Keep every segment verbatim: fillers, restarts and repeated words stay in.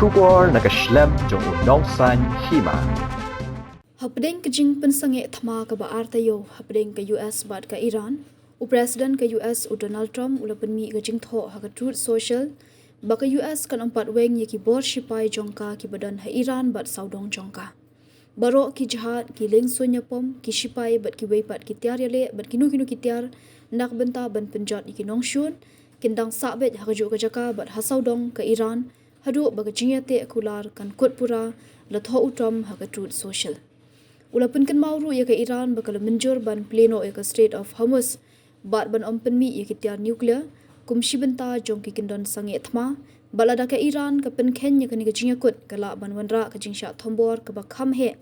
Khubor na ka shlem jong u nongsaiñ hima. Hapdeng ka jingpynsangeh thma kaba ar taïew hapdeng ka U S bad ka Iran, u President ka U S u Donald Trump u la pynmih ka jingthoh ha ka Truth Social ba ka U S kan ym pat weng ïa ki bor shipai jong ka kiba don ha Iran bad sawdong jong ka. Baroh ki jahaj, ki liengsuiñ ïapom, ki shipai bad kiwei pat ki tiar ïaleh bad kino kino ki tiar na ka bynta ban pynjot ïa ki nongshun kin dang sah beit ha kajuh ka jaka bad ha sawdong ka Iran, haduh ba ka jingïateh kular kan kut pura, la thoh u Trump ha ka Truth Social. U la pynkynmaw ruh ïa ka Iran ba ka la mynjur ban plie noh ïa ka Strait of Hormuz bad ban ym pynmih ïa ki tiar nuclear kum shi bynta jong ki kyndon sangeh thma, bad lada ka Iran ka pynkheiñ ïa kane ka jingïakut, ka lah ban wanrah ka jingshah thombor kaba kham heh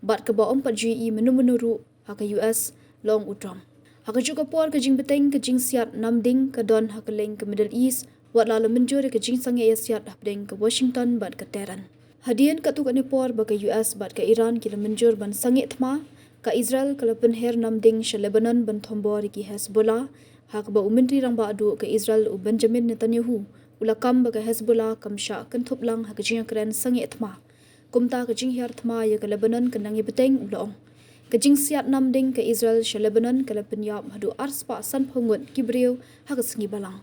bad kaba ym pat ju ïohi mynno mynno ruh ha ka U S, la ong u Trump. Ha kajuh ka por, ka jingbteng ka jingsiat namding ka don ha kylleng ka Middle East, wat la la mynjur ïa ka jingsangeh ïasiat hapdeng ka Washington bad ka Tehran. Hadien katto katne por ba ka U S bad ka Iran ki la mynjur ban sangeh thma, ka Israel ka la pynher namding sha Lebanon ban thombor ïa ki Hezbollah, ha kaba u Myntri Rangbah Duh ka Israel u Benjamin Netanyahu u la kam ba ka Hezbollah kam shah kynthup lang ha ka jingïakren sangeh thma. Kumta, ka jinghiar thma ïa ka Lebanon kan nang ïabteng, u la ong. Ka jingsiat namding ka Israel sha Lebanon ka la pynïap haduh arspah sanphew ngut ki briew ha ka sngi Balang.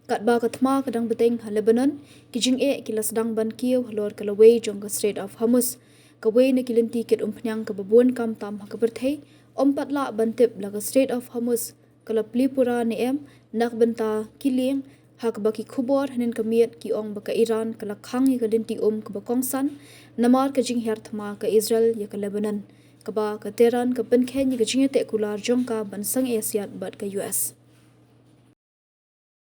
Katba ka thma ka dang bteng ha Lebanon, ki jingeh ki la sdang ban kiew halor ka lawei jong ka Strait of Hormuz, kawei na ki lynti kit umphniang kaba bun kam tam ha ka pyrthei. Ym pat lah ban tip la ka Strait of Hormuz ka la plie pura ne em na ka bynta ki lieng, ha kaba ki khubor hynnin ka miet ki ong ba ka Iran ka la khang ïa ka lynti um kaba kongsan namar ka jinghiar thma ka Israel ïa ka Lebanon, kaba ka Tehran ka pynkheiñ ïa ka jingïateh kular jong ka ban sangeh ïasiat bad ka U S.